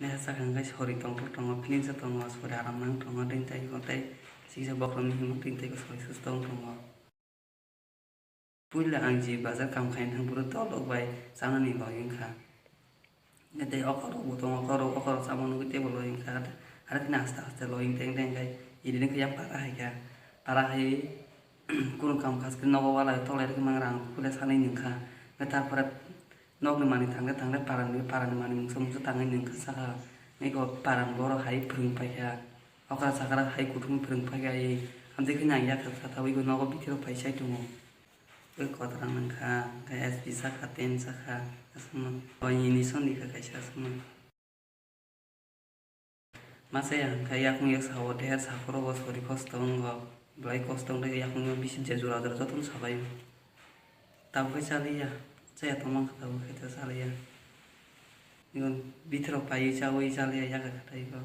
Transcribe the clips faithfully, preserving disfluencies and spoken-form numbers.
Leha sakha hwnkhe sori tongthok tongo, feelings o tongo, sori aram nang tongo, tei tei ko tei sikisa bokhorokni himwi tei tei ko sori susto wng tongo. Puila ang ji bazar kam khaina thang phuru dolok bai chanani loi wngkha. Hwnkhe tei okhorokbo tongo, okhorok, okhorok chamung nugui teibo loi wngkha. Aro kheno aste aste loi wng teng teng khai, idini khe yang para hai kha. Para hai kunu kam khas khe nogo walai toklai rwkhe mang rang puila sanai nungkha. Hwnkhe tarpore nokni manwi thangkhe thangkhe parani, parani manwi mungsa mungsa tangwi nungkha sakha. Eko parani borok hai phwrwng paikha. Okra chakra hai kuthum phwrwng paikha ai. Amtwi kheno ang yakha kha tabwi bo nogo bithi rok phai sai tongo. Tei kotorang nangkha, hwnkhe S P sakha, ten sakha, aswkno. Oini soni kha kaisa aswkno. Masa ya hwnkhe yakung yak sao, deher sakhoro bo sori kosto wngo. Belai kosto wngkhe yakung yak bisi je jora jora jotono sabaio. Tabukhe chaliya, chaya tongma khe tabukhe to chaliya. Igun bithorok paiwi chaui chaliya, yakha khatai bo.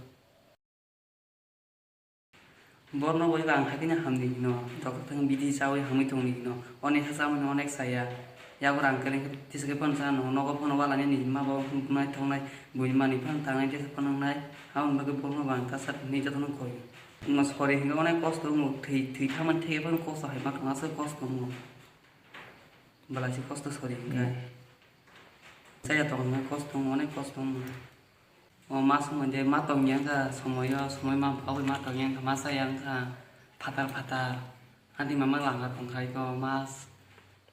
Borno bo eba ang haikhe hamdi hino, doctor thang bidi chaui hamwi tongdi hino, onek ha chamani onek chaya, yago rang kwrwngkhe tisike phano chano, nogo phano walani ni hima bo naithoknai, buini manwi phano tangnai tesa phano wngnai, aboni bagwi borno bo ang kasa hinwi jotono koi. Omo sori hinkhe onek kosto wngo, thwi thwi thamani theke phano kosto hai ma tongo, aswk kosto wngo. Belai se kosto sori hinkhe. Hmm. Chaya tongna kosto wngo, onek kosto wngo. O mas wngmani je ma tongya wngkha somoyo, somoi ma phaui ma tongya wngkha, ma chaya wngkha phatar phatar. Ani mama langa tongkha iko mas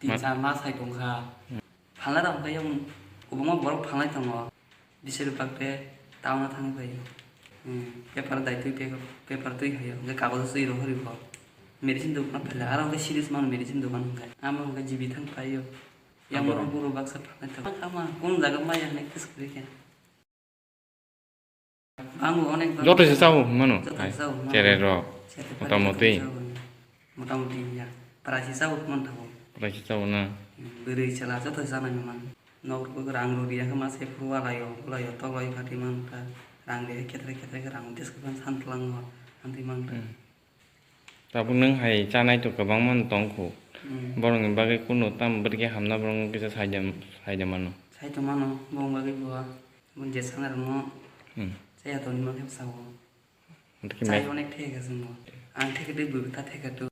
tin Ma- char mas hai tongkha. Hmm. Phalna rok hwnkhe yang kwbangma borok phalnai tongo. Bisir bakte town-o thangwi phaio. Hmm, paper dai twi, paper, paper twi phaio. Hwnkhe kagojo twi rohorwi bo. Medicine dokan phaila, aro hwnkhe series mano medicine dokan hwnkhe. Amo hwnkhe G B thang phaio. Yang Abo borok buru baksa phalnai tongo. Ama kung jaga maya hwnwi khe swkhe khe. Bango onek bango. Joto se chao hwnmano. Joto se chao hwnmano. Chererok. Chererok motamoti. Chao hwnmano. Motamoti ya. Prachi chao hwnmano tabo. Prachi chao na. Bwrwi chwla joto se chanai hwnmano. Nok rok rang rw riya khe ma se phuru walaio, walaio toklaio khatwi man kha. Rang riya khe khetre khetre khe rang teskhe phano san tlango. Amtwi man kha. Hmm. Tabuk nwng hai chanai to kwbangma no tong kho. Hmm. Borokni bagwi kunu tamo bwrwi khe hamna borokno kisa saida, saida mano. Sai tongmano, bongni bagwi bo, bo je sana rwngno, hmm, chaya tongni ma khe sao. Hwnkhe chai me- onek theke chwngno. Ang theke tei bwrwi ta theke to.